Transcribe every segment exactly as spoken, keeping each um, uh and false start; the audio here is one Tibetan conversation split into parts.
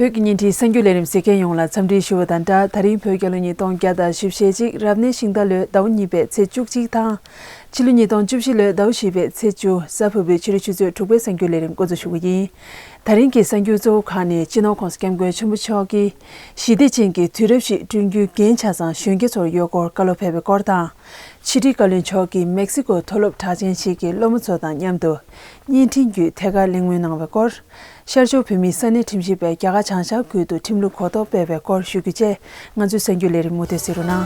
བོད་ཀྱི་བརྙན་འཕྲིན་གསར་འགྱུར་ལས་རིམ་གཟིགས་མཁན་ཡོངས་ལ་འཚམས་འདྲི་ཞུ་བ་དང་སྦྲགས། ད་རིང་བོད་རྒྱལ་ལོ་ཉིས་སྟོང་བརྒྱ་དང་བཞི་བཅུ་ཞེ་གཅིག་རབ་གནས་ཤིང་རྟ་ལོའི་ཟླ་བ་གཉིས་པའི་ཚེས་བཅུ་གཅིག་དང་། ཕྱི་ལོ་ཉིས་སྟོང་བཅུ་བཞི་ལོའི་ཟླ་བ་བཞི་པའི་ཚེས་བཅུ། གཟའ་ཕུར་བུའི་ཕྱི་དྲོ་ཆུ་ཚོད་དྲུག་པའི་གསར་འགྱུར་ལས་རིམ་འགོ་འཛུགས་ཞུ་གི་ཡིན། ད་རིང་གི་གསར་འགྱུར་གཙོ་བོ་ཁག་ནི་སྤྱི་ནོར་༸གོང་ས་༸སྐྱབས་མགོན་ཆེན་པོ་མཆོག་གིས་ཞི་བདེ་ཅན་གྱི་དུས་རབས་ཤིག་བསྐྲུན་རྒྱུའི་འགན་ཆ་ཚང་གཞོན་སྐྱེས་ཚོར་ཡོད་སྐོར་བཀའ་སློབ་ཕེབས་པའི་སྐོར་དང་། ཕྱི་དྲིལ་བཀའ་བློན་མཆོག་གིས་མེག་སི་ཀོའི་མཐོ་སློབ་གྲགས་ཅན་ཞིག་གི་སློབ་མ་ཚོ་དང་མཉམ་དུ་བརྙན་འཕྲིན་བརྒྱུད་ཐད་ཀར་གླེང་མོལ་གནང་བའི་སྐོར། ཤར་ཕྱོགས་བོད་མིའི་ས་གནས་ཁྲིམས་ཞིབ་པས་རྒྱ་གར་བྱང་ཤར་ཁུལ་དུ་ཁྲིམས་ལུགས་གོ་རྟོགས་སྤེལ་བའི་སྐོར་ཞུ་རྒྱུ་བཅས། ང་ཚོའི་གསར་འགྱུར་ལས་རིམ་མུ་མཐུད་གཟིགས་རོགས་གནང་།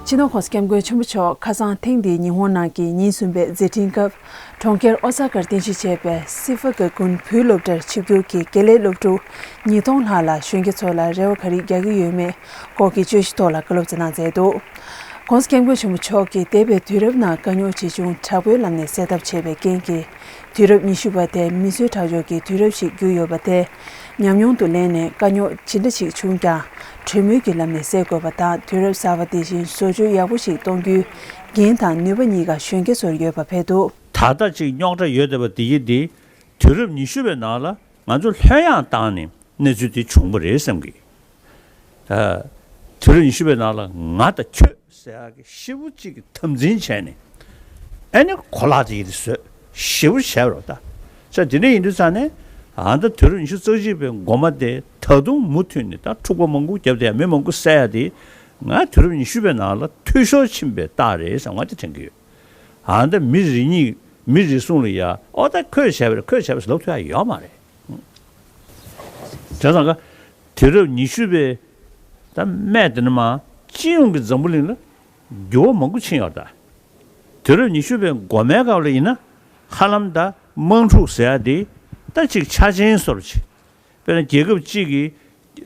སྤྱི་ནོར་༸གོང་ས་༸སྐྱབས་མགོན་ཆེན་པོ་མཆོག་ཁ་སང་ཐེངས་འདིའི་ཉི་ཧོང་ནང་གི་ཉིན་གསུམ་པའི་མཛད་འཕྲིན་སྐབས། གྲོང་ཁྱེར་ཨོ་ས་ཀར་རྟེན་གཞི་བྱས་པའི་སི་ཧྥ་ག་ཀུན་བོད་སློབ་གྲྭར་ཆིབས་བསྒྱུར་གྱིས་དགེ་ལས་སློབ་ཕྲུག་ཉིས་སྟོང་ལྷག་ལ་གཞོན་སྐྱེས་ཚོ་ལ་རེ་བ་ག་རེ་རྒྱག་གི་ཡོད་མེད་སྐོར་གྱི་བརྗོད་གཞི་ཐོག་ལ་བཀའ་སློབ་སྩལ་གནང་མཛད་འདུག ༸གོང་ས་༸སྐྱབས་མགོན་ཆེན་པོ་མཆོག་གིས་འདས་པའི་དུས་རབས་ནང་དཀའ་རྙོག་ཇི་བྱུང་དྲག་པོའི་ལམ་ནས་སེལ་ཐབས་བྱས་པའི་རྐྱེན་གྱིས། དུས་རབས་ཉི་ཤུ་པ་དེ་མི་གསོད་ཁྲག་སྦྱོར་གྱི་དུས་རབས་ཤིག་གྱུར་ཡོད་པ་དེ། ཉམས་མྱོང་དུ་ལེན་ནས་དཀའ་རྙོག་ཇི་འདྲ་ཞིག་བྱུང་ཀྱང་གྲོས་མོལ་གྱི་ལམ་ནས་སེལ་དགོས་པ་དང་། དུས་རབས་གསར་པ་འདི་བཞིན་བཟོ་བཅོས་ཡག་པོ་ཞིག་གཏོང་རྒྱུའི་འགན་དང་ནུས་པ་གཉིས་ཀ་གཞོན་སྐྱེས་ཚོར་ཡོད་པ་ཕེབས་འདུག་ད་ལྟ་ཅིག་རྙོག་དྲ་ཡོད་བསྡད་པ་འདི་ཡིན་ཏེ། དུས་རབས་ཉི་ཤུ་པའི་ནང་ལ་ང་ཚོ་ལྷོད་ཡངས་བཏང་ནས་གནས་ཚུལ་འདི་བྱུང་བ་རེད་བསམ་གི། ཨ། དུས་རབས་ཉི་ཤུ་པའི་ནང་ལ་ང་དང་ཁྱོད་ཟེར་ཡག་གི་ཞེ་པོ་གཅིག་གི་དམ་འཛིན་བྱས་ནས། ཨ་ནི་གོ་ལག་དེ་ཡིན་དུས་བཟོས་ཞེ་པོ་བྱས་པ་རེད་ད། ས་དེ་འདྲ་ཡིན་དུས་ཙང་ནས། ཨ་ད་དུས་རབས་ཉི་ཤུ་རྩ་གཅིག་པའི་འགོ་མ་དེ་ད་དུང་མུ་མཐུད་ནས་ད་འཁྲུག་པ་མང་པོ་བརྒྱབ་དེ་ཡང་མི་མང་པོ་བསད་ཡ་དེ། ང་དུས་རབས་ཉི་ཤུ་པའི་ནང་ལ་འཐུས་ཤོར་ཕྱིན་པའི་རྟགས་རེད་བསམ་ང་དེ་དྲན་གི་ཡོད། ཨ་ད་མི་རེ་གཉིས་མི་རེ་ཟུང་ལ་ཡ་ཨོ་ད་ཁོས་བྱས་པ་རེད་ཁོས་བྱས་པ་ཟེར་ལབ་ཐུབ་ཡ་ཡོད་མ་རེད། བྱས་ཙང་ཀ། དུས་རབས་ཉི་ཤུ་པའི་ད་སྨད་དེ་ནས་མར་སྤྱི་ཡོངས་ཀྱི་འཛམ་བུ་གླིང་ལ་འགྱུར་བ་མང་པོ་ཕྱིན་ཡོད་རེད་ད། དུས་རབས་ཉི་ཤུ་པའི་འགོ་མའི་སྐབས་ལ་ཡིན་ན་ཧ་ལམ་ད་དམག་འཁྲུག་ཟེར་ཡ་དེ་ད་ཅིག་ཆ་ཆེན་བཟོ་འདྲ་ཅིག་དཔེར་ན་རྒྱལ་ཁབ་གཅིག་གིས་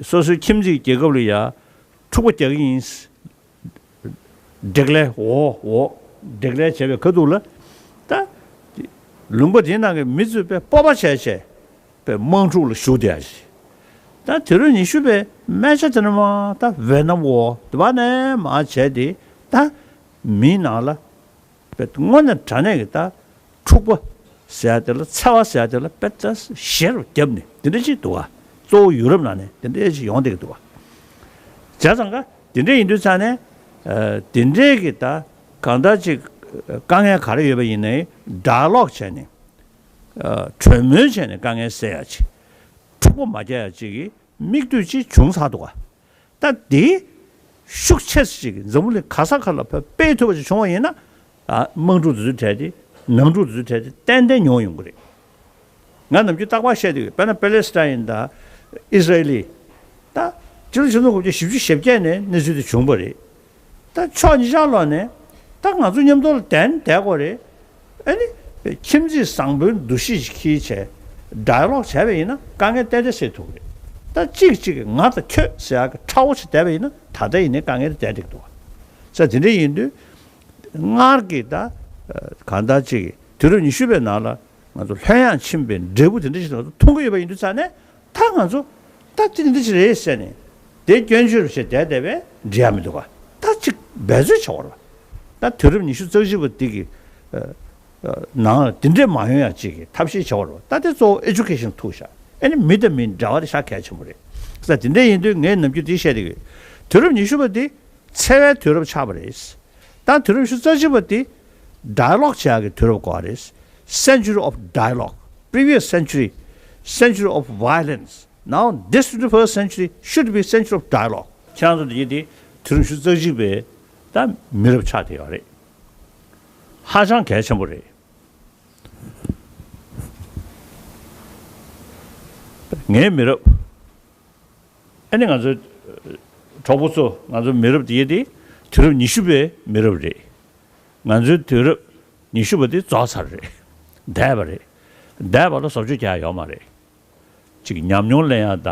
སོ་སོའི་ཁྱིམ་མཚེས་རྒྱལ་ཁབ་ལ་ཡ་འཁྲུག་པ་རྒྱག་གི་ཡིན། བགྲེགས་ལས་འོ་འོ། བགྲེགས་ལས་བྱས་པའི་ཁ་ཐུག་ལ། ད། ལུང་པ་དེའི་ནང་གི་མི་ཚོས་དཔེ་སྤོབས་པ་བྱས་བྱས། དཔེ་དམག་འཁྲུག་ལ་ཞུགས་བསྡད་ཡ་ཞིག་ད་དུས་རབས་ཉི་ཤུ་པའི་སྨད་ཆ་དེ་ནས་མར་ད་ཝེ་ནམ་འོ་དེ་བ་ནས་མར་བྱས་ཏེ། ད། མིའི་ནང་ལ། དཔེ་དངོས་གནས་དྲང་གནས་ཀྱི་ད། འཁྲུག་པ་ཟེར་ཡ་དེ་ལ་འཚེ་བ་ཟེར་ཡ་དེ་ལ་དཔེ་ད་ཞེ་རུ་བརྒྱབ་ནས་དེ་འདྲ་ཅིག་འདུག་བ། གཙོ་བོ་ཡུ་རོབ་ནང་ནས་དེ་འདྲ་ཅིག་ཡོང་བསྡད་ཀྱི་འདུག་བ། བྱས་ཙང་ཀ་དེ་འདྲ་ཡིན་དུས་ཙང་ནས། ཨ། དེ་འདྲའི་གི་ད་གང་ལྟར་ཅིག་དཀའ་ངལ་ག་རེ་ཡོད་པ་ཡིན་ནའི་ཌའི་ལོག་བྱས་ནས། ཨ། གྲོས་མོལ་བྱས་ནས་དཀའ་ངལ་སེལ་ཡ་ཅིག་འཁྲུག་པ་མ་རྒྱག་ཡ་ཅིག་གི་མིག་ལྟོས་ཅིག་བྱུང་ཚར་འདུག་བ། ད་དེ་ཤུགས་ཆེ་ཙམ་ཞིག་འཛམ་བུ་གླིང་ག་ས་ག་ལ་ཕར་སྤེལ་ཐུབ་པ་ཞིག་བྱུང་བ་ཡིན་ན། ཨ། དམག་འཁྲུག་དེ་ཚོའི་གྲས་དེ་ནང་འཁྲུག་དེ་ཚོའི་གྲས་དེ་ཏན་ཏན་ཉུང་ཡོང་གི་རེད། ང་ནམ་རྒྱུན་རྟག་པར་བཤད་དེ་ཡོད། དཔེར་ན་པེ་ལེ་སི་ཐན་དང་ཨི་སི་རེ་ལི། ད་སྤྱི་ལོ་ཆིག་སྟོང་དགུ་བརྒྱ་བཞི་བཅུ་ཞེ་བརྒྱད་ནས་གནས་ཚུལ་དེ་བྱུང་བ་རེད། ད་ཕྱོགས་གཉིས་ཆར་ལོག་ནས་ད་ང་ཚོ་མཉམ་དུ་ལ་བསྡད་བསྡད་དགོས་རེད། ཨ་ནི། ཁྱིམ་མཚེས་བཟང་པོའི་འདུ་ཤེས་ཤིག་འཁྱེར་བྱས། ཌའི་ལོག་བྱས་པ་ཡིན་ན་དཀའ་ངལ་ཏན་ཏན་སེལ་ཐུབ་ཀྱི་རེད། ད་གཅིག་གཅིག་གིས་ང་དང་ཁྱོད་ཟེར་ཡག་གི་ཁྲ་བོ་ཞིག་བསྡད་པ་ཡིན་ན་ད་ལྟ་ཡིན་ནའི་དཀའ་ངལ་དེ་བསྡད་བསྡད་ཀྱི་འདུག་བ། ས་དེ་འདྲ་ཡིན་དུས། སྔར་གྱི་ད། གང་ལྟར་གཅིག་གིས་དུས་རབས་ཉི་ཤུ་པའི་ནང་ལ་ང་ཚོ་ལྷོད་ཡངས་ཕྱིན་པའི་འབྲས་བུ་དེ་འདྲ་ཞིག་ང་ཚོ་མཐོང་གི་ཡོད་པ་ཡིན་དུས་ཙང་ནས། ད་ང་ཚོ་ད་དེ་འདི་ཅི་རེད་ཟེར་ནས་དེ་སྐྱོན་བརྗོད་བྱས་བསྡད་བསྡད་པས་འགྲིག་ཡ་མི་འདུག་ག་ད་ཅིག་འབད་རྩོལ་བྱ་བར་བ། ད་དུས་རབས་ཉི་ཤུ་རྩ་གཅིག་པ་འདི་གི་ནང་དེ་འདྲས་མ་ཡོང་ཡ་ཅིག་གི་ཐབས་ཤེས་བྱ་བར་བ། ད་དེ་གཙོ་བོ་ཨེ་ཌུ་ཀེ་ཤན་ཐུག་ཤག་ཨེ་ནི་མི་དང་མི་འབྲེལ་བ་དེ་ཤག་གལ་ཆེན་པོ་རེད། ད་དེ་འདྲས་ཡིན་དུས་ངས་ནམ་རྒྱུན་དེ་བཤད་བསྡད་ཀྱི་ཡོད། དུས་རབས་ཉི་ཤུ་པ་འདི་འཚེ་བའི་དུས་རབས་ཆགས་པ་རེད། ད་དུས་རབས་ཉི་ཤུ་རྩ་གཅིག་པ་དེ་ཌའི་ལོག་བྱེད་ཡག་གི་དུས་རབས་གོ་བ་རེད། Century of Dialogue, previous century, century of violence. Now this twenty-first century should be century of dialogue. ཁྱེད་རང་ཚོ་འདི་དེ་དུས་རབས་ཉི་ཤུ་རྩ་གཅིག་པའི་ད་མི་རབས་ཆགས་བསྡད་ཡོད་རེད། ཧ་ཅང་གལ་ཆེན་པོ་རེད། ངའི་མི་རབས། ཨ་ནི་ང་ཚོའི་གྲོགས་པོ་ཚོ། ང་ཚོའི་མི་རབས་དེ་དེ་དུས་རབས་ཉི་ཤུ་པའི་མི་རབས་རེད། ང་ཚོའི་དུས་རབས་ཉི་ཤུ་པ་དེ་རྫོགས་ཚར་རེད། འདས་པ་རེད། འདས་པ་ལ་བཟོ་བཅོས་རྒྱག་ཡ་ཡོད་མ་རེད། ཅིག་ཉམས་མྱོང་ལེན་ཡ་ད་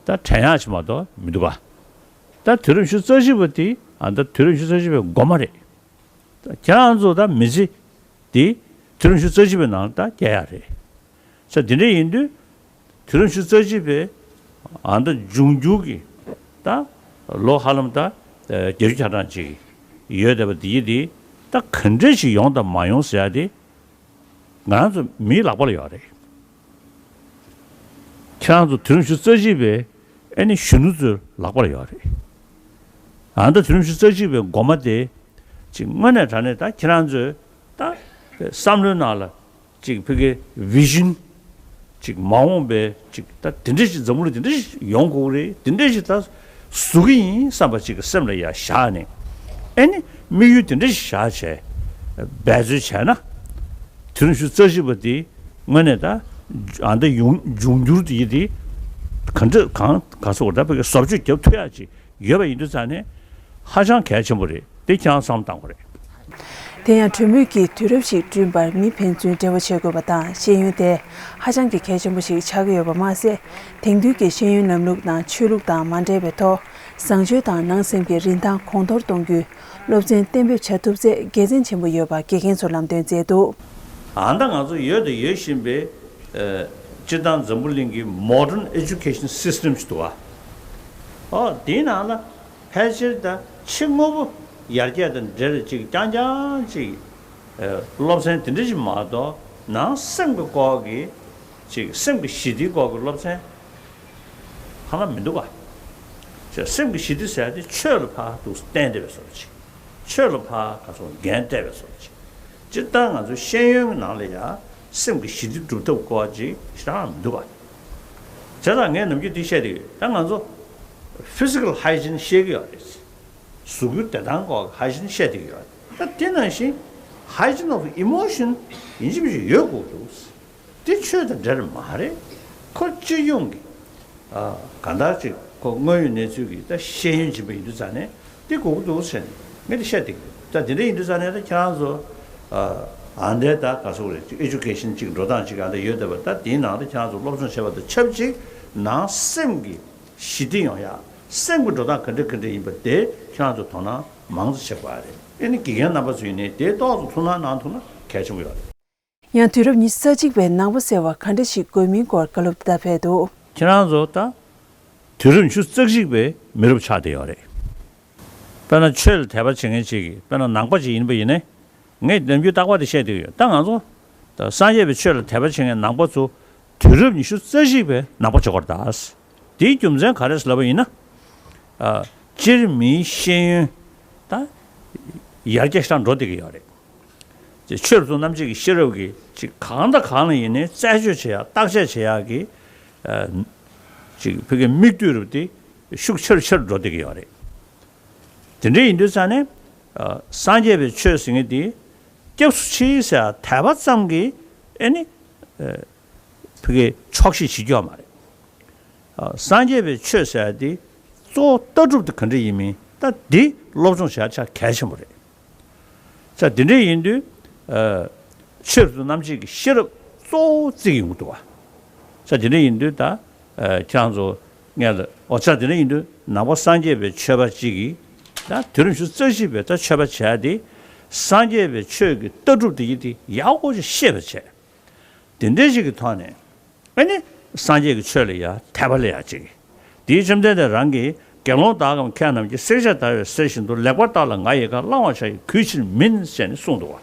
ད་དྲན་ཡ་ཞིག་མ་གཏོགས་མི་འདུག་ག་ད་དུས་རབས་ཉི་ཤུ་རྩ་གཅིག་པ་དེ་ཨ་ད་དུས་རབས་ཉི་ཤུ་རྩ་གཅིག་པའི་འགོ་མ་རེད། ད་ཁྱེད་རང་ཚོ་ད་མི་ཚེ་འདི་དུས་རབས་ཉི་ཤུ་རྩ་གཅིག་པའི་ནང་ད་སྐྱེལ་ཡ་རེད། ས་དེ་འདྲ་ཡིན་དུས་དུས་རབས་ཉི་ཤུ་རྩ་གཅིག་པའི་ཨ་ད་འབྱུང་འགྱུར་གྱི་ད་ལོ་ཧ་ལམ་ད་བརྒྱད་ཅུ་གྱ་གྲངས་ཅིག་ཡོད་བསྡད་པ་འདི་ཡི་དེ་ད་ག་འདྲ་ཞིག་ཡོང་དང་མ་ཡོང་ཟེར་ཡ་དེ་ང་རང་ཚོ་མིའི་ལག་པ་ལ་ཡོད་རེད། ཁྱེད་རང་ཚོ་དུས་རབས་ཉི་ཤུ་རྩ་གཅིག་པའི་ཨེ་ནི་གཞོན་ནུ་ཚོའི་ལག་པར་ཡོད་རེད། ཨ་ད་དུས་རབས་ཉི་ཤུ་རྩ་གཅིག་པའི་འགོ་མ་དེ་ཅིག་དངོས་གནས་དྲང་གནས་ད་ཁྱེད་རང་ཚོས་ད་བསམ་བློའི་ནང་ལ་ཅིག་ཕ་གིའི་བི་ཞིན་ཅིག་མ་འོངས་པའི་ཅིག་ད་དེ་འདྲ་ཞིག་འཛམ་བུ་གླིང་དེ་འདྲ་ཞིག་ཡོང་དགོས་རེད། དེ་འདྲ་ཞིག་ད་བཟོ་གི་ཡིན་བསམ་པ་ཅིག་གི་སེམས་ལ་ཡ་བཞག་ནས་ཨེ་ནི་དམིགས་ཡུལ་དེ་འདྲ་ཞིག་བཞག་བྱས་འབད་རྩོལ་བྱས་ན་དུས་རབས་ཉི་ཤུ་རྩ་གཅིག་པ་དེ་དངོས་གནས་ད་ཨ་ད་ཡོང་འབྱུང་འགྱུར་དེ་ཡི་དེ་ག་འདྲ་གང་ག་སོགས་ད་ཕ་གི་བཟོ་བཅོས་རྒྱབ་ཐུབ་ཡག་ཅིག་ཡོད་པ་ཡིན་དུས་ཙང་ནས་ཧ་ཅང་གལ་ཆེན་པོ་རེད། དེ་ཁྱེད་རང་བསམ་བློ་བཏང་དགོས་རེད། དེ་ཡང་གྲོས་མོལ་གྱིས་དུས་རབས་ཤིག་བསྐྲུན་པར་མི་ཕན་ཚུན་འབྲེལ་བ་བྱེད་དགོས་པ་དང་ཤེས་ཡོན་དེ་ཧ་ཅང་གི་གལ་ཆེན་པོ་ཞིག་ཆགས་ཀྱི་ཡོད་པ་མ་ཟད། དེང་དུས་ཀྱི་ཤེས་ཡོན་ལམ་ལུགས་དང་ཆོས་ལུགས་དང་མ་འདྲེས་པའི་ཐོག་བཟང་སྤྱོད་དང་ནང་སེམས་ཀྱི་རིན་ཐང་གོང་མཐོར་གཏོང་རྒྱུའི་སློབ་ཚན་གཏན་འབེབས་བྱ་ཐུབ་ཚད་དགེ་མཚན་ཆེན་པོ་ཡོད་པ་དགེ་རྒན་ཚོས་ལམ་སྟོན་མཛད་འདུག་ཨ་ད་ང་ཚོ་ཡོད་དང་ཡོད་བཞིན་པའི་ཨ་སྤྱིར་བཏང་འཛམ་བུ་གླིང་གི་modern education system་ཞིག་འདུག་བ། ཨོ་དེའི་ནང་ལ་ཕལ་ཆེར་ད་ཕྱི་དངོས་པོ་ཡར་རྒྱས་དང་འབྲེལ་ཅིག་རྐྱང་རྐྱང་ཅིག་ཨ་སློབ་ཚན་དེ་འདྲ་ཞིག་མ་གཏོགས་ནང་སེམས་ཀྱི་སྐོར་གྱི་ཅིག་སེམས་ཀྱི་ཞི་བདེའི་སྐོར་གྱི་སློབ་ཚན་ཧ་ལམ་མི་འདུག་བ། ཅིག་སེམས་ཀྱི་ཞི་བདེ་ཟེར་ཡ་དེ་ཆོས་ལ་ཕར་འདུག་བསྟན་བསྡད་པའི་བཟོ་འདྲ་ཅིག་ཆོས་ལ་ཕར་ག་ཚོད་འགན་སྤྲད་པའི་བཟོ་འདྲ་ཅིག་སྤྱིར་བཏང་ང་ཚོའི་ཤེས་ཡོན་གྱི་ནང་ལ་ཡང་སེམས་ཀྱི་ཞི་བདེ་སྒྲུབ་ཐབས་སྐོར་ཅིག་ཞེ་དྲག་མི་འདུག་བ། བྱས་ཙང་ངས་ནམ་རྒྱུན་འདི་བཤད་བསྡད་ཡོད། ད་ང་ཚོ་physical hygiene་བཤད་ཀྱི་ཡོད་རེད། གཟུགས་པོའི་བདེ་ཐང་སྐོར་hygiene་བཤད་བསྡད་ཀྱི་ཡོད་རེད། ད་དེ་ནང་བཞིན་hygiene of emotion་ཡིན་གཅིག་མིན་གཅིག་ཡོད་དགོས་འདུག་དེ་ཆོས་དང་འབྲེལ་མ་རེད། ཁོ་སྤྱི་ཡོངས་ཀྱི་ཨ་གང་ལྟར་ཅིག་ཁོ་དངོས་ཡོད་གནས་ཚུལ་གྱི་ད་ཤེས་ཡོན་སྦྱིན་པ་ཡིན་དུས་ཙང་ནས་དེ་དགོས་ཀྱི་འདུག་ཟེར་ནས་ངས་དེ་བཤད་བསྡད་ཀྱི་འདུག་ད་དེ་འདྲ་ཡིན་དུས་ཙང་ནས་ད་ཁྱེད་རང་ཚོ་ཨ་ཨ་འདྲའི་ད་ག་ཚོད་རེད་ཅིག་education་ཅིག་འགྲོ་སྟངས་ཅིག་ཨ་འདྲ་ཡོད་བསྡད་པ་ད་དེའི་ནང་དུ་ཁྱེད་རང་ཚོ་སློབ་སྦྱོང་བྱས་པ་དང་ཆབས་ཅིག་ནང་སེམས་ཀྱི་ཞི་བདེ་ཡོང་ཡ་སེམས་ཀྱི་འགྲོ་སྟངས་ག་འདྲ་ག་འདྲ་ཡིན་པ་དེ་ཁྱེད་རང་ཚོ་དོ་སྣང་མང་ཙམ་བྱེད་དགོས་རེད། ཨེ་ནི་དགེ་རྒན་རྣམ་པ་ཚོ་ཡིན་ནའི་དེ་ཏོག་ཙམ་ཐུགས་སྣང་གནང་ཐུབ་ན་གལ་ཆེན་པོ་ཡོད་རེད། ཡང་དུས་རབས་ཉི་ཤུ་རྩ་གཅིག་པའི་ནང་པ་ཟེར་བ་ག་འདྲ་ཞིག་དགོས་མིན་སྐོར་བཀའ་སློབ་འདི་ལྟར་ཕེབས་འདུག་ཁྱེད་རང་ཚོ་ད་དུས་རབས་ཉི་ཤུ་རྩ་གཅིག་པའི་མི་རབས་ཆགས་བསྡད་ཡོད་རེད། དཔེར་ན་ཆོས་ལ་དད་པ་བྱེད་མཁན་ཅིག་གིས་དཔེར་ན་ནང་པ་ཅིག་ཡིན་པ་ཡིན་ནའི་ངས་ནམ་རྒྱུན་རྟག་པར་དེ་བཤད་བསྡད་ཀྱི་ཡོད། ད་ང་ཚོ་ད་སངས་རྒྱས་པའི་ཆོས་ལ་དད་པ་བྱེད་མཁན་ནང་པ་ཚོ་དུས་རབས་ཉི་ཤུ་རྩ་གཅིག་པའི་ནང་པ་ཆགས་ཀྱི་ཡོད་རེད་ད། དེའི་རྒྱུ་མཚན་ག་རེ་ལབ་པ་ཡིན་ན། ཨ་སྤྱིར་མིའི་ཤེས་ཡོན་ད་ཡར་རྒྱས་ཤིག་འགྲོ་བསྡད་ཀྱི་ཡོད་རེད། ཅེས་ཆོས་རབ་ཏུ་རྣམ་འབྱེད་ཀྱི་ཤེས་རབ་ཀྱིས་ཅིག་གང་དང་གང་ལ་ཡིན་ནའི་རྩད་གཅོད་བྱེད་ཡག་བརྟག་དཔྱད་བྱེད་ཡག་གི་ཨ་ཅིག་ཕ་གིའི་མིག་ལྟོས་རབ་དེ་ཤུགས་ཆེ་རུ་ཆེ་རུ་འགྲོ་བསྡད་ཀྱི་ཡོད་རེད། དེ་འདྲ་ཡིན་དུས་ཙང་ནས་ཨ་སངས་རྒྱས་པའི་ཆོས་ཟེར་མཁན་དེ་སྐྱབས་སུ་མཆི་ཟེར་དད་པ་ཙམ་གྱིས་ཨེ་ནི་ཨ་ཕ་གིའི་ཆོག་ཤེས་བྱེད་རྒྱུ་ཡོད་མ་རེད། ཨ་སངས་རྒྱས་པའི་ཆོས་ཟེར་ཡ་དེ་གཙོ་བོ་ལྟ་གྲུབ་དེ་ག་འདྲ་ཡིན་མིན་ད་འདི་སློབ་སྦྱོང་བྱ་ཆ་གལ་ཆེན་པོ་རེད། ས་དེ་འདྲ་ཡིན་དུས་ཨ་ཆོས་རབ་ཏུ་རྣམ་འབྱེད་ཀྱི་ཤེས་རབ་གཙོ་བོ་བརྩི་གི་ཡོང་གི་འདུག་བ། ས་དེ་འདྲ་ཡིན་དུས་ད་ཨ་ཁྱེད་རང་ཚོ་ངས་ལ་ཨོ་ས་དེ་འདྲ་ཡིན་དུས་ནང་པ་སངས་རྒྱས་པའི་ཆོས་པ་གཅིག་གིས་ད་དུས་རབས་ཉི་ཤུ་རྩ་གཅིག་པའི་ད་ཆོས་པ་བྱས་ཏེ་སངས་རྒྱས་པའི་ཆོས་ཀྱི་ལྟ་གྲུབ་དེ་ཡི་དེ་ཡག་པོ་ཞིག་ཤེས་པ་བྱས། དེ་འདྲའི་ཞིག་གི་ཐོག་ནས་ཨ་ནི་སངས་རྒྱས་ཀྱི་ཆོས་ལ་ཡང་དད་པ་སླེབས་ཡག་ཅིག་དེའི་བཅོམ་ལྡན་འདས་རང་གིས་དགེ་སློང་དག་གམ་མཁས་རྣམས་ཀྱིས། བསྲེག་བཅད་བརྡར་བའི་གསེར་བཞིན་དུ། ལེགས་པར་བརྟགས་ལ་ང་ཡི་བཀའ། བླང་བར་བྱ་ཡི་གུས་ཕྱིར་མིན། ཟེར་ནས་གསུངས་འདུག་བ།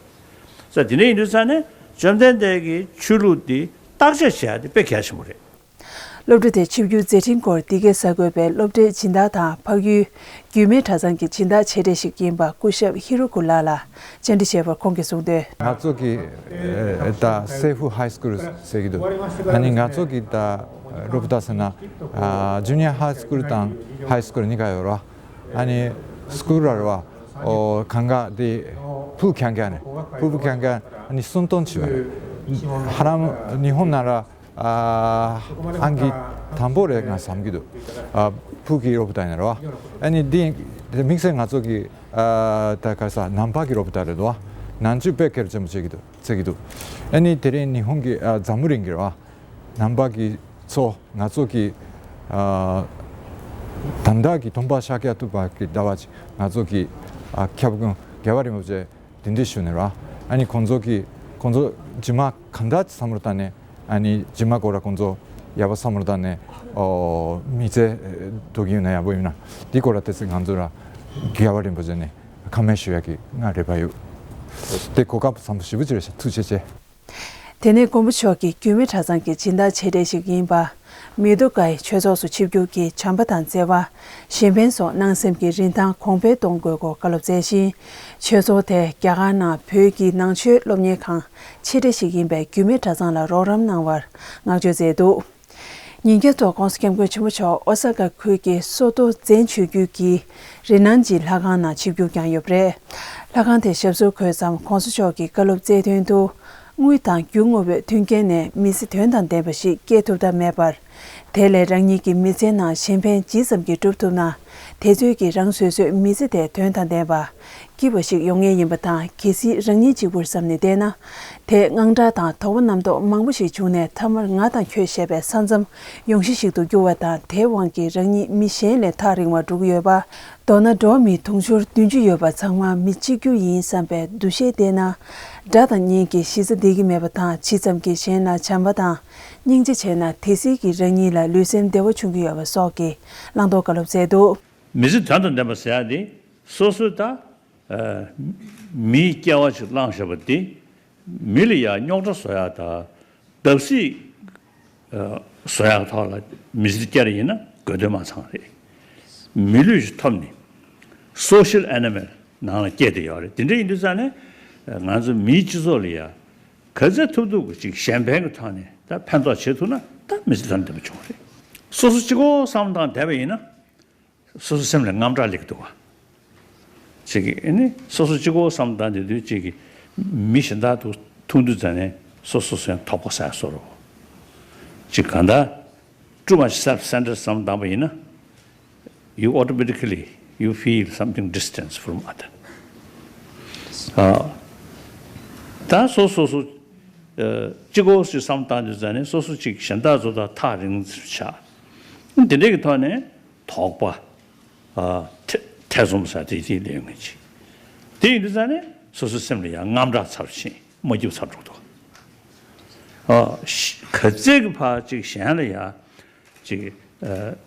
ས་དེ་འདྲ་ཡིན་དུས་ས་ནས་བཅོམ་ལྡན་འདས་ཀྱི་ཆོས་ལུགས་འདི་བརྟག་དཔྱད་བྱེད་ཡག་དེ་དཔེ་གལ་ཆེན་པོ་རེད། སློབ་གྲྭ་དེ་ཆིབས་བསྒྱུར་མཛད་འཕྲིན་སྐོར་འདི་གའི་གསར་འགོད་པས་སློབ་གྲྭའི་སྦྱིན་བདག་དང་འཕགས་ཡུལ་རྒྱུད་སྨད་གྲྭ་ཚང་གི་སྦྱིན་བདག་ཆེ་གྲས་ཤིག་ཡིན་པ་སྐུ་ཞབས་ཧི་རོ་ཀུ་ལགས་ལ་བཅར་འདྲི་བྱས་པར་ཁོང་གིས་གསུངས་དོན། ང་ཚོ་གི་ད་སེ་ཧུ་ཧའི་སི་ཀུལ་ཟེར་གྱི་འདུག་ཨ་ནི་ང་ཚོ་གི་ད་སློབ་གྲྭ་ཟེར་ན་ཇུ་ནི་ཡར་ཧའི་སི་ཀུལ་དང་ཧའི་སི་ཀུལ་གཉིས་ཀ་ཡོད་ར། ཨ་ནི་སི་ཀུལ་ར་ར་བ་ཨོ་གང་ག་དེ་ཕུ་ཁྱང་ཁྱང་ནས་ཕུ་ཕུ་ཁྱང་ཁྱང་ཨ་ནི་སུམ་སྟོང་ཅིག་བ་ཧ་རམ་ཉི་ཧོང་ན་ར། ཨ་ཨང་ཀི་དང་པོ་རེད་ང་བསམ་གྱི་འདུག་ཨ་ཕུག་གི་རོ་པོ་ཏ་ཡིན་རོ། ཨ་ནི་འདི་དམིགས་བསལ་ང་ཚོ་གི་ཨ་ད་ག་ས་ནང་པ་གི་རོ་པོ་ཏ་རེད་དོ། ནང་ཆོས་དཔེ་གལ་ཆེན་པོ་བྱེད་ཀྱི་འདུག་བྱེད་ཀྱི་འདུག་ཨ་ནི་དེ་རིང་ཉི་ཧོང་གི་ཨ་འཛམ་བུ་གླིང་གི་རོ། ནང་པ་གི་ཚོ་ང་ཚོ་གི་ཨ་ད་ལྟ་གི་སྟོན་པ་ཤཱཀྱ་ཐུབ་པ་གི་ཟླ་བ་ཅིག་ང་ཚོ་གི་ཨ་ཁྱབ་ཀུན་རྒྱལ་བ་རིན་པོ་ཆེ། དེ་འདྲ་ཞུ་ནས་ར། ཨ་ནི་ཁོང་ཚོ་གི་ཁོང་ཚོ་རྗེས་མ་གང་འདྲ་བསམ་བློ་བཏང་ནས་ཨ་ནི་རྗེས་མ་སྐོར་ར་ཁོང་ཚོ་ཡག་པོ་བསམ་བློ་བཏང་ནས་ཨོ་མི་ཚེ་འགྲོ་གི་ཡོད་ན་ཡག་པོ་ཡོད་ན་འདི་སྐོར་ར་དེ་ཚེ་ང་ཚོ་ར་རྒྱལ་བ་རིན་པོ་ཆེ་ནས་ཁ་མེད་ཞུ་ཡག་གི་ང་རེ་བ་ཡོད། དེ་གོ་སྐབས་བཟང་པོ་ཞེ་པོ་ཅིག་རེད་ཤག་ཐུགས་རྗེ་ཆེ། དེ་ནས་མགོན་པོ་མཆོག་གིས་རྒྱུད་སྨད་གྲྭ་ཚང་གི་སྦྱིན་བདག་ཆེ་གྲས་ཤིག་ཡིན་པ། མེ་ཏོག་དཀར་ཆོས་ཚོགས་སུ་ཆིབས་བསྒྱུར་གྱིས་བྱམས་པ་དང་བརྩེ་བ། གཞན་ཕན་སོགས་སྣང་སེམས་ཀྱི་རིན་ཐང་གོང་འཕེལ་གཏོང་དགོས་སྐོར་བཀའ་སློབ་སྩལ་ཞིང་། ཆོས་ཚོགས་དེས་རྒྱ་གར་ནང་བོད་ཀྱི་ནང་ཆོས་སློབ་གཉེར་ཁང་ཆེ་གྲས་ཤིག་ཡིན་པའི་རྒྱུད་སྨད་གྲྭ་ཚང་ལ་རོགས་རམ་གནང་བར་བསྔགས་བརྗོད་མཛད་འདུག་ཉིན་རྒྱབ་ཐོག་༸གོང་ས་༸སྐྱབས་མགོན་ཆེན་པོ་མཆོག་ཨོ་ས་ཀ་ཁུལ་གྱི་སོ་ཏོ་ཛེན་ཆོས་བརྒྱུད་ཀྱི་རི་ནན་ཇི་ལྷ་ཁང་ནང་ཆིབས་བསྒྱུར་བསྐྱངས་ཡོད་པ་རེད། ལྷ་ཁང་དེ་ཞབས་སོར་འཁོད་མཚམས་༸གོང་ས་མཆོག་གིས་བཀའ་སློབ་སྩལ་དོན་དུ། དངུལ་དང་རྒྱུ་དངོས་པོས་མཐུན་རྐྱེན་ནས་མི་ཚེ་དོན་དང་ལྡན་པ་ཞིག་སྐྱེལ་ཐུབ་ཐབས་མེད་པར། དེ་ལས་རང་ཉིད་ཀྱི་མི་ཚེའི་ནང་གཞན་ཕན་ཇི་ཙམ་གྱིས་སྒྲུབ་ཐུབ་ན། དེ་ཚོད་ཀྱིས་རང་སོ་སོའི་མི་ཚེ་དེ་དོན་དང་ལྡན་པ། སྐྱིད་པ་ཞིག་ཡོང་ངེས་ཡིན་པ་དང་། གལ་སྲིད་རང་ཉིད་གཅིག་པུར་བསམ་ནས་བསྡད་ན། དེས་དངངས་སྐྲག་དང་དོགས་པ་རྣམ་རྟོག་མང་པོ་ཞིག་བྱུང་ནས། མཐའ་མར་ང་དང་ཁྱོད་ཞེས་པའི་ས་མཚམས་ཡོངས་གཞི་ཞིག་ཏུ་འགྱུར་བ་དང་། དེའི་དབང་གིས་རང་ཉིད་མི་གཞན་ལས་ཐག་རིང་བར་འགྲོ་གི་ཡོད་པ། མདོར་ན་འགྲོ་བ་མི་དུང་ཕྱུར་བདུན་ཅུ་ཡོད་པ་ཚང་མ་མི་གཅིག་གྱུར་ཡིན་བསམ་པའི་འདུ་ཤེས་བསྟེན་ན། དགྲ་དང་གཉེན་གྱི་གཞི་རྩ་འདེད་ཀྱི་མེད་པ་དང་། ཇི་ཙམ་གྱིས་གཞན་ལ་བྱམས་པ་དང་སྙིང་རྗེ་བྱས་ན། དེ་སྲིད་ཀྱི་རང་ཉིད་ལ་ལུས་སེམས་བདེ་བ་འབྱུང་གི་ཡོད་པ་སོགས་ཀྱི་བླང་དོར་བཀའ་སློབ་སྩལ་འདུག་མི་ཚེ་དོན་དང་ལྡན་པ་ཟེར་ཡ་དེ་སོ་སོའི་ད་ཨ་མིའི་སྐྱེ་བ་ཞིག་བླངས་བཞག་པ་དེ་མི་ལ་ཡ་རྙོག་དྲ་བཟོ་ཡ་དང་བརྡབ་གསིག་ཨ་བཟོ་ཡ་ཐོག་ལ་མི་ཚེ་སྐྱེལ་ཡིན་ན་དགོས་དོན་མ་ཚང་རེད། མི་ལུས་ཤིག་ཐོབ་ནས་social animal ནང་ལ་སྐྱེས་བསྡད་ཡོད་རེད། དེ་འདྲ་ཡིན་དུས་ཙང་ནས་ང་ཚོ་མིའི་སྤྱི་ཚོགས་ལ་ཡ་ག་ཚད་ཐུབ་ཐུབ་ཀྱི་ཅིག་གཞན་ཕན་གྱི་ཐོག་ནས་ད་ཕན་ཐོགས་བྱེད་ཐུབ་ན་ད་མི་ཚེ་དོན་ལྡན་པ་བྱུང་རེད། སོ་སོ་གཅིག་པོ་བསམ་བློ་བཏང་བསྡད་པ་ཡིན་ན། སོ་སོའི་སེམས་ལ་དངངས་སྐྲག་སླེབས་ཀྱི་འདུག་ག་གཅིག་གིས་ཨ་ནི་སོ་སོ་གཅིག་པོ་བསམ་བློ་བཏང་བསྡད་དུས་གཅིག་གིས་མི་གཞན་དག་ཏུ་ཐུག་དུས་ཙང་ནས་སོ་སོ་སོ་ཡང་དོགས་པ་ཟ་བཟོ་འདྲ་བོ། གཅིག་གང་ལྟར་too much self centered བསམ་བློ་བཏང་པ་ཡིན་ན། you automatically you feel something distance from other. ཨ་ད་སོ་སོ་སོ་ཨ་གཅིག་པོ་ཞིག་བསམ་བློ་བཏང་དུས་ཙང་ནས་སོ་སོ་གཅིག་གཞན་དག་ཚོ་དང་ཐག་རིང་ཆགས། དེ་འདྲའི་གི་ཐོག་ནས་དོགས་པ། ཨ་ཐེ་ཐེ་ཚོམ་ཟ་དེ་དེ་ལས་ངན་ཅིག་དེ་ཡིན་དུས་ཙང་ནས་སོ་སོའི་སེམས་ལ་ཡང་དངངས་སྐྲག་ཚ་པོ་ཕྱིན། མ་སྐྱིད་པོ་ཚ་པོ་འགྲོ་འདུག་ཨ་ག་ཚད་ཀྱི་ཕར་ཅིག་གཞན་ལ་ཡང་ཅིག་ཨ་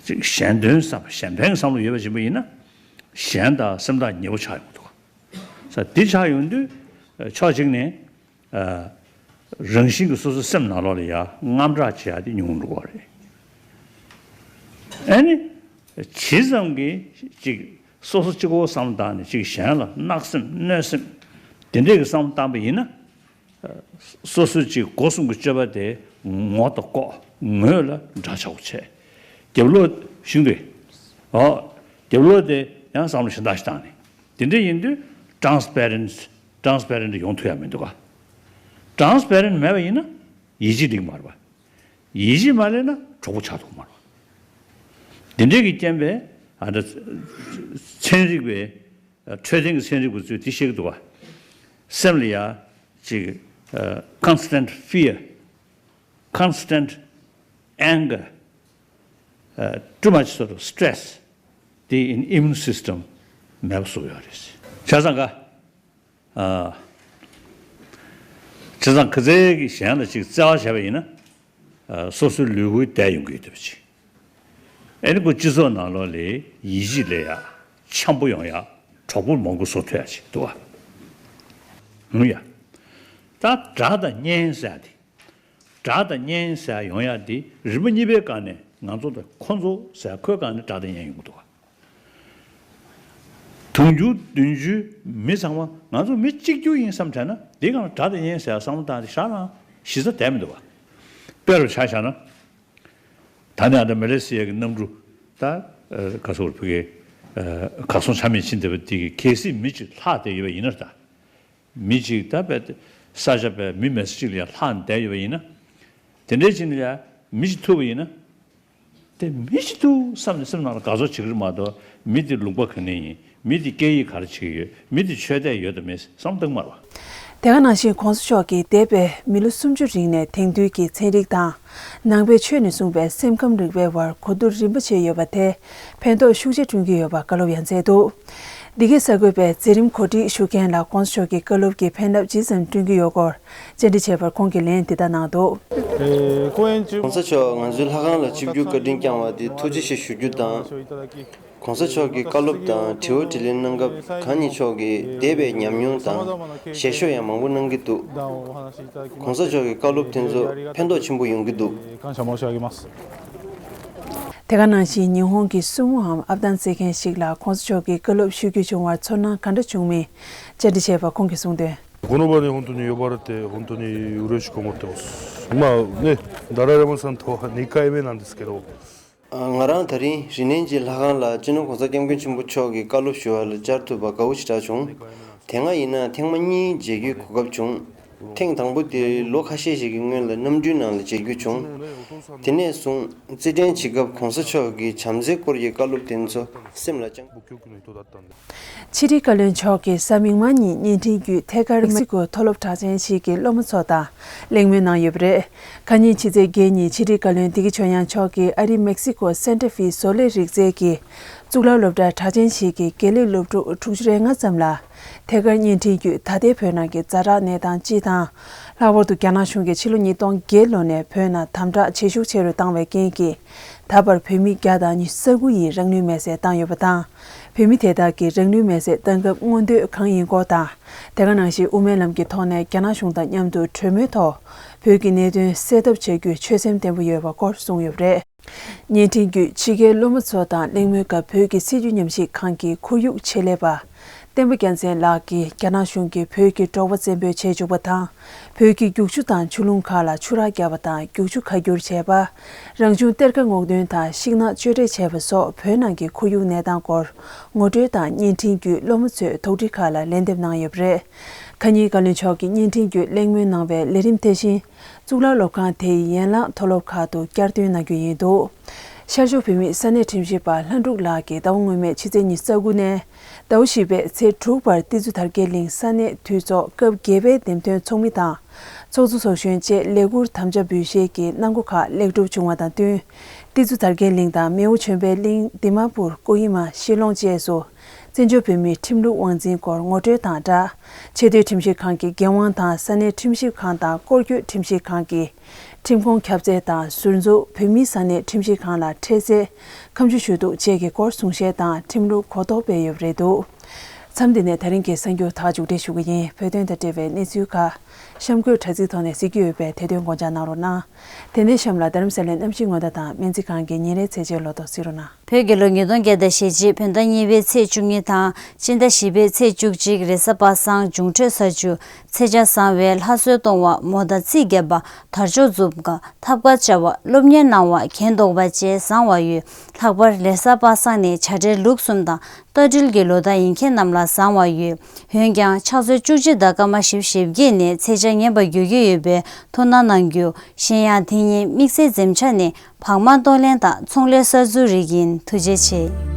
ཅིག་གཞན་དོན་བསམ་གཞན་ཕན་གྱི་བསམ་བློ་ཡོད་པ་ཅིག་ཡིན་ན། གཞན་དང་སེམས་ཐག་ཉེ་པོ་ཆགས་ཡོང་འདུག་ས་འདི་ཆགས་ཡོང་དུས་ཕྱོགས་གཅིག་ནས། ཨ་རང་བཞིན་གྱིས་སོ་སོའི་སེམས་ནང་ལོགས་ལ་ཡང་དངངས་སྐྲག་བྱེད་ཡ་དེ་ཉུང་འགྲོ་བ་རེད། ཨ་ནི། ཇི་ཙམ་གྱིས་ཅིག་སོ་སོ་གཅིག་པོ་བསམ་བློ་བཏང་ནས་ཅིག་གཞན་ལ་བརྣག་སེམས་གནོད་སེམས་དེ་འདྲས་ཀྱི་བསམ་བློ་བཏང་པ་ཡིན་ན། སོ་སོའི་ཅིག་སྒོ་གསུམ་གྱི་སྤྱོད་པ་དེ་ངོ་དང་ལྐོག་ངོས་ལ་འདྲ་ཆགས་པོ་བྱས། རྒྱབ་ལོགས་ཤིང་རེད། ཨོ། རྒྱབ་ལོགས་དེ་ཡང་བསམ་བློ་གཞན་དག་ཞིག་བཏང་ནས། དེ་འདྲ་ཡིན་དུས་transparent transparent ཡོང་ཐུབ་ཡ་མི་འདུག་ག transparent མེད་པ་ཡིན་ན་ཡིད་ཆེས་སླེབས་མ་རེད་པ། ཡིད་ཆེས་མ་སླེབས་ན་གྲོགས་པོ་ཆགས་ཐུབ་མ་རེད་པ། དེ་འདྲས་ཀྱི་རྐྱེན་པས་ཨ་འདྲ་ཚན་རིག་པའི་འཕྲོད་བསྟེན་གྱི་ཚན་རིག་པ་ཚོས་དེ་བཤད་ཀྱི་འདུག་ག་སེམས་ལ་ཡ་ཅིག་constant fear, constant anger, too much sort of stress དེ་ཡིན་immune system མེད་པ་བཟོ་ཡོད་རེད། བྱས་ཙང་ག་བྱས་ཙང་ག་ཚད་ཀྱིས་གཞན་ལ་ཅིག་བརྩེ་བ་བྱས་པ་ཡིན་ན། སོ་སོའི་ལུས་པོ་བདེ་ཡོང་གི་ཡོད་པ་ཅིག་ཨ་ནི་ཁོ་སྤྱི་ཚོགས་ནང་ལོགས་ལ་ཡིད་ཆེས་སླེབས་ཡ། འཆམ་པོ་ཡོང་ཡ། གྲོགས་པོ་མང་པོ་བཟོ་ཐུབ་ཡ་ཅིག་འདུག་ག་ཡ། ད་དགྲ་དང་གཉེན་ཟེར་ཡ་དེ། དགྲ་དང་གཉེན་ཟེར་ཡ་ཡོང་ཡ་དེ་རིམ་པ་གཉིས་པའི་སྒང་ནས་ང་ཚོ་དང་ཁོ་ཚོ་ཟེར་ཡ་ཁོའི་སྒང་ནས་དགྲ་དང་གཉེན་ཡོང་གི་འདུག་ག་དུང་ཕྱུར་བདུན་ཅུའི་མི་ཚང་མ་ང་ཚོ་མི་གཅིག་གྱུར་ཡིན་བསམ་དྲན་ན། འདི་སྒང་ལ་དགྲ་དང་གཉེན་ཟེར་བསམ་བློ་བཏང་སྟེ་བཞག་ན་གཞི་རྩ་བསྡད་མི་འདུག་ག་དཔེ་རུ་ཆ་བཞག་ན། ད་ནི་ཨ་ད་མ་ལེ་སི་ཡ་གི་གནམ་གྲུ་ད་ག་ཚོད་ཕ་གི་གར་སོང་ཆ་མེད་ཕྱིན་བསྡད་པ་དེ་གི་གལ་སྲིད་མི་གཅིག་ལྷག་བསྡད་ཡོད་པ་ཡིན་ན། ད་མི་གཅིག་ད་དཔེ་ས་ཆ་དཔེ་མི་མེད་ས་གཅིག་ལ་ཡང་ལྷག་བསྡད་ཡོད་པ་ཡིན་ན། དེ་འདྲའི་ཕྱིན་ནས་ཡང་མི་གཅིག་ཐུག་པ་ཡིན་ན། དེ་མི་གཅིག་ཐུག་བསམ་ནས་སེམས་ནང་ལ་དགའ་ཚོར་བྱེད་ཀྱི་རེད་མ་གཏོགས། མི་དེ་ལུང་པ་ག་ནས་ཡིན། མི་དེ་སྐད་ཡིག་ག་རེ་བྱེད་ཀྱི་ཡོད། མི་དེ་ཆོས་དད་ཡོད་དམ་མེད་བསམ་བཏང་མ་རེད་པ། དེ་ག་ནང་བཞིན་༸གོང་ས་མཆོག་གིས་འདས་པའི་མི་ལོ་སུམ་ཅུ་རིང་ནས་དེང་དུས་ཀྱི་ཚན་རིག་དང་། ནང་པའི་ཆོས་ནས་གསུངས་པའི་སེམས་ཁམས་རིག་པའི་བར་གོ་བསྡུར་རིམ་པ་བྱས་ཡོད་པ་དེ་ཕན་ཐོགས་ཤུགས་ཆེ་བསྐྲུན་གྱི་ཡོད་པ་བཀའ་སློབ་ཡང་སྩལ་འདུག་འདི་གའི་གསར་འགོད་པས་མཛད་རིམ་གོ་སྒྲིག་ཞུ་མཁན་ལ་༸གོང་ས་མཆོག་གི་བཀའ་སློབ་ཀྱིས་ཕན་རླབས་ཇི་ཙམ་བསྐྲུན་གྱི་ཡོད་སྐོར་བཅར་འདྲི་བྱས་པར་ཁོང་གིས་ལན་འདི་ལྟར་གནང་འདུག ༸གོང་ས་མཆོག་ང་ཚོའི་ལྷ་ཁང་ལ་ཆིབས་བསྒྱུར་བཀའ་དྲིན་བསྐྱངས་པ་དེ་ཐུགས་རྗེ་ཆེ་ཞུ་རྒྱུ་དང་། ༸གོང་ས་མཆོག་གི་བཀའ་སློབ་དང་དྲི་བ་དྲིས་ལན་གནང་སྐབས་གང་ཉིད་མཆོག་གིས་འདས་པའི་ཉམས་མྱོང་དང་བཤད་ཤོག་ཡང་མང་པོ་གནང་གི་འདུག ༸གོང་ས་མཆོག་གི་བཀའ་སློབ་དེ་ཚོ་ཕན་ཐོགས་ཆེན་པོ་ཡོང་གི་འདུག 感謝申し上げます。 དེ་ག་ནང་བཞིན་ཉི་ཧོང་གི་སུ་མོའམ་ཨབ་ཏང་རྩེད་མཁན་ཞིག་ལ་༸གོང་ས་མཆོག་གི་བཀའ་སློབ་ཞུ་རྒྱུ་བྱུང་བར་ཚོར་སྣང་ག་འདྲ་བྱུང་མིན་བཅར་འདྲི་བྱས་པ་ཁོང་གིས་གསུངས་དོན། この場に本当に呼ばれて本当に嬉しく思ってます。まあね、ダライ・ラマさんとはにかいめなんですけど、 ང་རང་ད་རིང་རི་ནན་གྱི་ལྷ་ཁང་ལ་སྤྱི་ནོར་༸གོང་ས་༸སྐྱབས་མགོན་ཆེན་པོ་མཆོག་གི་བཀའ་སློབ་ཞུ་བ་ལ་བཅར་ཐུབ་པ་དགའ་བོ་ཞེ་དྲག་བྱུང་། དེ་སྔ་ཡིན་ན་ཐེངས་མ་གཉིས་མཇལ་རྒྱུའི་གོ་སྐབས་བྱུང་། ཐེངས་དང་པོ་དེ་ལོ་ཁ་ཤས་ཤིག་གི་སྔོན་ལ་གནམ་གྲུའི་ནང་ལ་མཇལ་རྒྱུ་བྱུང་། དེ་ནས་བཟུང་རྩེད་འགྲན་བྱེད་སྐབས་༸གོང་ས་མཆོག་གི་བྱམས་བརྩེའི་སྐོར་གྱི་བཀའ་སློབ་དེ་ཚོ་སེམས་ལ་བཅངས། ཕྱི་དྲིལ་བཀའ་བློན་མཆོག་གིས་གཟའ་མིག་དམར་ཉིན་བརྙན་འཕྲིན་བརྒྱུད་ཐད་ཀར་མེག་སི་ཀོ་མཐོ་སློབ་གྲགས་ཅན་ཞིག་གི་སློབ་མ་ཚོ་དང་གླེང་མོལ་གནང་ཡོད་པ་རེད། ཁ་ཉིན་ཕྱི་ཚེས་བརྒྱད་ཉིན་ཕྱི་དྲིལ་བཀའ་བློན་བདེ་སྐྱིད་ཆོས་དབྱངས་མཆོག་གིས་ཨ་རིའི་མེག་སི་ཀོ་སན་ཏྲ་ཧྥེ་བཟོ་ལས་རིག་རྩལ་གྱི་གཙུག་ལག་སློབ་གྲྭ་གྲགས་ཅན་ཞིག་གི་དགེ་ལས་སློབ་ཕྲུག་དྲུག་ཅུ་རེ་ལྔ་ཙམ་ལ་ཐད་ཀར་བརྙན་འཕྲིན་བརྒྱུད་ད་ལྟའི་བོད་ནང་གི་ཛ་དྲག་གནས་སྟངས་སྤྱི་དང་། ལྷག་པར་དུ་རྒྱ་ནག་གཞུང་གིས་ཕྱི་ལོ་ཉིས་སྟོང་བརྒྱད་ལོ་ནས་བོད་ནང་དམ་དྲག་བྱེད་ཤུགས་ཆེ་རུ་བཏང་བའི་རྐྱེན་གྱིས། ད་བར་བོད་མི་བརྒྱ་དང་ཉི་ཤུ་རྩ་དགུ་ཡིས་རང་ལུས་མེར་སྲེག་བཏང་ཡོད་པ་དང་། བོད་མི་དེ་དག་གིས་རང་ལུས་མེར་སྲེག་བཏང་སྐབས་མངོན་འདོད་གང་ཡིན་སྐོར་དང་། དེ་ག་ནང་བཞིན་དབུ་མའི་ལམ་གྱི་ཐོག་ནས་རྒྱ་ནག་གཞུང་དང་མཉམ་དུ་གྲོས་མོལ་ཐོག་བོད་ཀྱི་གནད་དོན་སེལ་ཐབས་བྱ་རྒྱུའི་ཆོད་སེམས་བརྟན་པོ་ཡོད་པ་སྐོར་གསུངས་ཡོད་པ་རེད། བརྙན་འཕྲིན་བརྒྱུད་ཕྱི་རྒྱལ་སློབ་མ་ཚོ་དང་གླེང་མོལ་སྐབས་བོད་ཀྱི་སྲིད་བྱུས་ཉམས་ཞིབ་ཁང་གི་ཁོར་ཡུག་ཆེད་ལས་པ། བསྟན་པ་རྒྱལ་མཚན་ལགས་ཀྱིས་རྒྱ་ནག་གཞུང་གིས་བོད་ཀྱི་འབྲོག་པ་བཙན་སྤོལ་བྱེད་བཅུག་པ་དང་། བོད་ཀྱི་རྒྱུག་ཆུ་དང་ཆུ་ཀླུང་ཁག་ལ་ཆུ་རགས་བརྒྱབ་པ་དང་རྒྱུག་ཆུ་ཁ་བསྒྱུར་བྱས་པ། རང་བྱུང་གཏེར་ཁ་སྔོག་འདོན་དང་ཤིང་ནགས་གཅོད་འབྲེག་བྱས་པ་སོགས་བོད་ནང་གི་ཁོར་ཡུག་གནས་སྟངས་སྐོར་ངོ་སྤྲོད་དང་བརྙན་འཕྲིན་བརྒྱུད་སློབ་མ་ཚོས་དོགས་འདྲི་ཁག་ལ་ལན་འདེབས་གནང་ཡོད་པ་རེད། ཁ་ཉིན་བཀའ་བློན་མཆོག་གིས་བརྙན་འཕྲིན་བརྒྱུད་གླེང་མོལ་གནང་བའི་ལས་རིམ་དེ་བཞིན། གཙུག་ལག་སློབ་ཁང་དེའི་ཡན་ལག་མཐོ་སློབ་ཁག་ཏུ་བསྐྱར་ཐོན་གནང་རྒྱུ་ཡིན་འདུག་ཤར་ཕྱོགས་བོད་མིའི་ས་གནས་ཁྲིམས་ཞིབ་པ་ལྷ་འབྲུག་ལགས་ཀྱིས་ཟླ་བ་སྔོན་མའི་ཕྱི་ཚེས་ཉི་ཤུ་རྩ་དགུ་ནས་ཟླ་བ་བཞི་པའི་ཚེས་དྲུག་བར་ཏི་ཛུ་དར་རྒྱས་གླིང་ས་གནས་འཐུས་ཚོགས་སྐབས་བརྒྱད་པའི་འདེམས་ཐོན་ཚོགས་མི་དང་ཚོགས་གཙོ་ཚོགས་གཞོན་བཅས་ལས་འཁུར་དམ་བཅའ་འབུལ་བཞེས་ཀྱི་གནང་སྒོ་ཁག་ལེགས་གྲུབ་བྱུང་བ་དང་བསྟུན། ཏི་ཛུ་དར་རྒྱས་གླིང་དང་མེའོ་ཆོས་འཕེལ་གླིང་དི་མ་པུར་ཀོ་ཧི་མ་ཤི་ལོང་བཅས་སུ། བཙན་བྱོལ་བོད་མིའི་ཁྲིམས་ལུགས་དབང་འཛིན་སྐོར་ངོ་སྤྲོད་དང་སྦྲགས། ཆེས་མཐོའི་ཁྲིམས་ཞིབ་ཁང་གི་འགན་དབང་དང་ས་གནས་ཁྲིམས་ཞིབ་ཁང་དང་སྐོར་སྐྱོད་ཁྲིམས་ཞིབ་ཁང་གི་ཁྲིམས་ཁོངས་ཁྱབ་ཚད་དང་ཟུར་འཛུགས་བོད་མིའི་ས་གནས་ཁྲིམས་ཞིབ་ཁང་ལ་འཕྲལ་སེལ་ཁ་མཆུ་ཞུ་གཏུག་བཅས་ཀྱི་སྐོར་གསུང་བཤད་དང་ཁྲིམས་ལུགས་གོ་རྟོགས་སྤེལ་ཡོད་པ་རེད་འདུག་མཚམས་འདི་ནས་ད་རིང་གི་གསར་འགྱུར་དག་མཇུག་སྒྲིལ་ཞུ་གི་ཡིན། བོད་དོན་དང་འབྲེལ་བའི་གནས་ཚུལ་ཁག་གཤམ་འཁོད་དྲ་ཚིགས་ཐོག་ནས་གཟིགས་རྒྱུ་ཡོད་པས་དེ་དོན་དགོངས་འཇགས་གནང་རོགས་གནང་། དེ་ནས་གཤམ་ལ་རྡ་རམ་ས་ལའི་གནམ་གཤིས་སྔོན་བརྡ་དང་སྨན་རྩིས་ཁང་གི་ཉིན་རེའི་ཚེས་བཅད་ལོ་ཐོ་གཟིགས་རོགས་གནང་། བོད་རྒྱལ་ལོ་ཉིས་སྟོང་བརྒྱ་དང་ཞེ་གཅིག་བོད་ཟླ་གཉིས་པའི་ཚེས་བཅུ་གཉིས་དང་སྤྱི་ཟླ་བཞི་པའི་ཚེས་བཅུ་གཅིག་རེས་གཟའ་པ་སངས་འབྱུང་འཕྲོད་ས་བཅུ། ཚེས་ཆ་བཟང་བའི་ལྷ་གསོལ་གཏོང་བ་མོ་དང་རྩིས་རྒྱབ་པ་དར་ལྕོག་འཛུགས་པ་ཐབ་ཀ་བཅའ་བ་སློབ་གཉེར་གནང་བ་གྱེན་ལྡོག་པ་བཅས་བཟང་བ་ཡོད། ལྷག་པར་རེས་གཟའ་པ་སངས་ནི་བྱ་བྲལ་ལུག་གསུམ་དང་རྟ་སྦྲུལ་གྱི་ལོ་ཟླ་ཡིན་མཁན་རྣམས་ལ་བཟང་བ་ཡོད། འོན་ཀྱང་ཕྱག་ཚོད་བཅུ་གཅིག་དང་སྐར་མ་བཞི་བཅུ་ཞེ་བརྒྱད་ནས་ཚེས་ཆ་ངན་པ་འགྱུར་གྱི་ཡོད་པས་ཐུགས་སྣང་གནང་རྒྱུ། གཞན་ཡང་དེ་ཉིན་དམིགས་བསལ་འཛེམ་བྱ་ནི་བག་མ་གཏོང་ལེན་དང་ཚོང་ལས་གསར་འཛུགས་རིགས་ཡིན། ཐུགས་རྗེ་ཆེ།